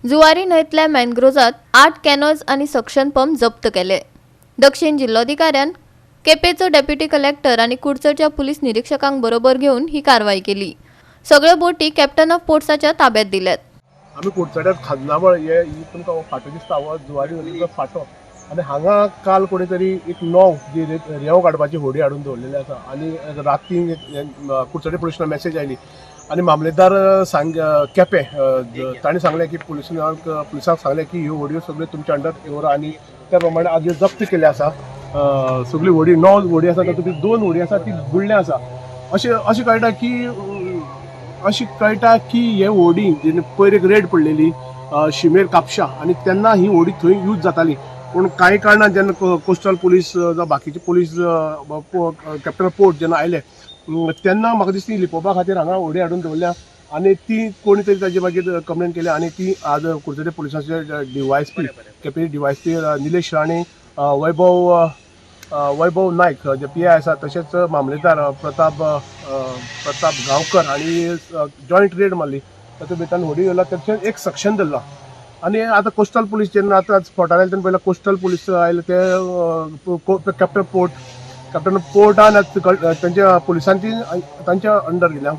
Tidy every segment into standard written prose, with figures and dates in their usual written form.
जुवारी न्हंयतल्या मॅनग्रोजात 8 कॅनोज आनी suction pump जप्त केले. दक्षिण जिल्लोधिकाऱ्यान केपेचो डेप्युटी कलेक्टर आनी कुडचडच्या पुलीस निरीक्षकांक बरोबर घेवन ही कारवाय केली. सगळ्यो बोटी कॅप्टन ऑफ पोर्ट्साच्या ताब्यात दिल्यात. आमी कुडचड्यार खाजनावळ हे ही तुमकां हो फाटो दिसता, हो जुवारी नदीचो फाटो आनी हांगा काल कोणी तरी एक णव जी रेंव काडपाची होडी हाडून दवरलेली आसा आनी राती कुडचडे पुलिसांक मॅसेज आयली आनी मामलेदार सांग केपें तांणी सांगलें की पुलिसांक सांगलें की ह्यो होडयो सगळ्यो तुमच्या अंडर दवरा आनी त्या प्रमाणे आज ह्यो जप्त केल्यो आसा. सगळी होडी, णव होडी आसा, तातूंत दोन होडी आसा ती बुडल्या आसा. अशें अशें कळटा की अशें कळटा की हे होडी जेन्ना पयर एक रेड पडलेली शिमेर कापशा आनी तेन्ना ही होडी थंय यूज जाताली, पूण कांय कारणान जेन्ना कोस्टल पुलीस जावं बाकीचे पुलीस, कॅप्टन पोर्ट जेन्ना आयले तेन्ना म्हाका दिसता ती लिपोवपा खातीर हांगा होडी हाडून दवरल्या आनी ती कोणी तरी ताजे मागीर कंप्लेन केल्या आनी ती आज कुडचडे पुलिसांचे डीवायएसपी, केपें डीवायएसपी निलेश राणे, वैभव वैभव नायक जे पीआय आसा, तशेंच मामलेदार प्रताप प्रताप गांवकर हांणी जॉयंट रेड मारली. तातूंत भितर होडी येयला, तशेंच एक सक्शन धरला आनी आतां कोस्टल पुलीस जेन्ना आतां स्पॉटार आयले तेन्ना पयलीं कोस्टल पुलीस आयले, ते कॅप्टन पोर्ट, कॅप्टन पोर्टान तांच्या पुलिसांनी ती तांच्या अंडर दिल्या,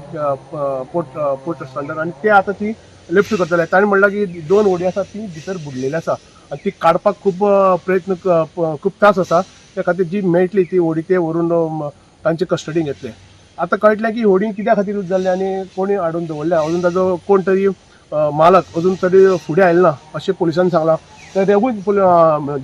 पोर्ट पोर्ट अंडर, आनी ते आतां ती लिफ्ट करतले. ताणें म्हणलां की दोन होडी आसा ती भितर बुडलेली आसा आनी ती काडपाक खूब प्रयत्न खूब त्रास आसा. त्या खातीर जी मेळटली ती होडी ते व्हरून तांचे कस्टडीन घेतले. आतां कळटलें की होडी कित्या खातीर यूज जाल्ली आनी कोणी हाडून दवरल्या. अजून ताजो कोण तरी मालक अजून तरी फुडें आयलो ना अशें पुलिसांनी सांगलां. तर रेंवूय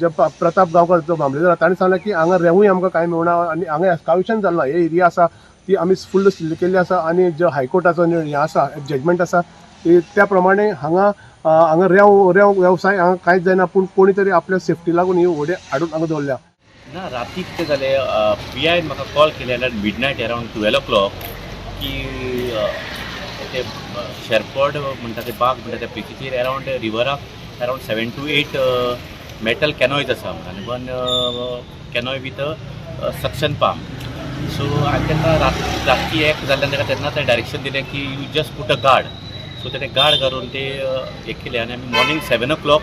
जे प्रताप गांवकर जो मामलेदार, ताणें सांगलें की हांगा रेंवूय आमकां कांय मेळना आनी हांगा एस्कावेशन जालां. हे एरिया आसा ती आमी फुल्ल सील केल्ली आसा आनी जो हायकोर्टाचो हें आसा, जजमेंट आसा ती त्या प्रमाणे हांगा रेंव रेंव वेवसाय हांगा कांयच जायना, पूण कोणी तरी आपल्या सेफ्टी लागून ही होडी हाडून हांगा दवरल्या. ना, राती कितें जालें, पीआयन म्हाका कॉल केले midnight, around 12 o'clock, की ते शेरफोर्ड म्हणटा ते बाग म्हणटा त्या प्लेसीचेर around रिवराक around 7 to 8 metal canoes आसा म्हणून आनी one canoe with suction pump. So हांवें तेन्ना रातची 1 जाल्ल्यान ताका तेन्ना तें डायरेक्शन दिलें की you just put a guard. So तेणें गार्ड घालून ते हें केलें आनी आमी मॉर्निंग 7 ओ क्लॉक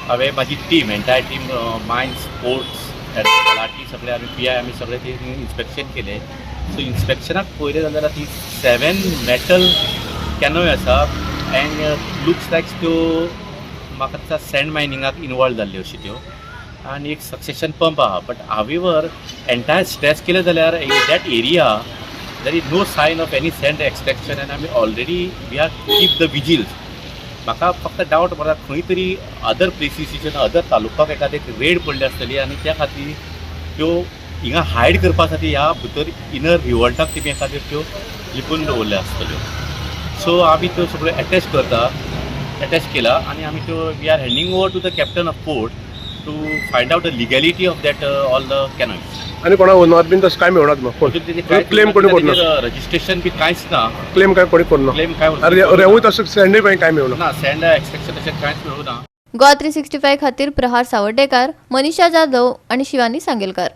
हांवें म्हाजी team, entire team, mines, ports, talathi सगळे आमी, पीआय, आमी सगळे ते इन्स्पेक्शन केलें. सो इन्स्पेक्शनाक पळयलें जाल्यार ती 7 मेटल कॅनोय आसा अँड लुक्स लायक त्यो म्हाका दिसता सँड मायनिंगाक इनवॉल्व जाल्ल्यो अश्यो त्यो आनी एक सक्शन पंप आहा. बट हावेवर एंटायर स्ट्रेच केलें जाल्यार in that area there is no sign of any sand extraction and आमी already we are keep the vigils. म्हाका फक्त डावट पडटा, खंय तरी अदर प्लेसीसीच्यान अदर तालुकाक एखादे रेड पडली आसतली आनी त्या खातीर त्यो हिंगा हायड करपा खातीर ह्या भितर इनर रिवल्टाक तेमी एखाद्यो त्यो लिपून दवरल्या आसतल्यो. सो आमी त्यो सगळ्यो एटॅच करता, एटॅच केला आनी आमी त्यो we are handing over to the captain of port to find out the legality of that all the canoes. आनी कोणा ओनर बीन तशें कांय मेळना कोण क्लेम कोणी करूना? रजिस्ट्रेशन बी कांयच ना. क्लेम काय कोणी करूना? क्लेम काय? अरे, रेंवूय तशें सँडूय कांय कांय मेळना. ना, सँड एक्सट्रॅक्शन तशें कांयच मेळूं ना. गोवा 365 खातीर प्रहार सावर्डेकार, मनीषा जाधव आणि शिवानी सांगेलकर.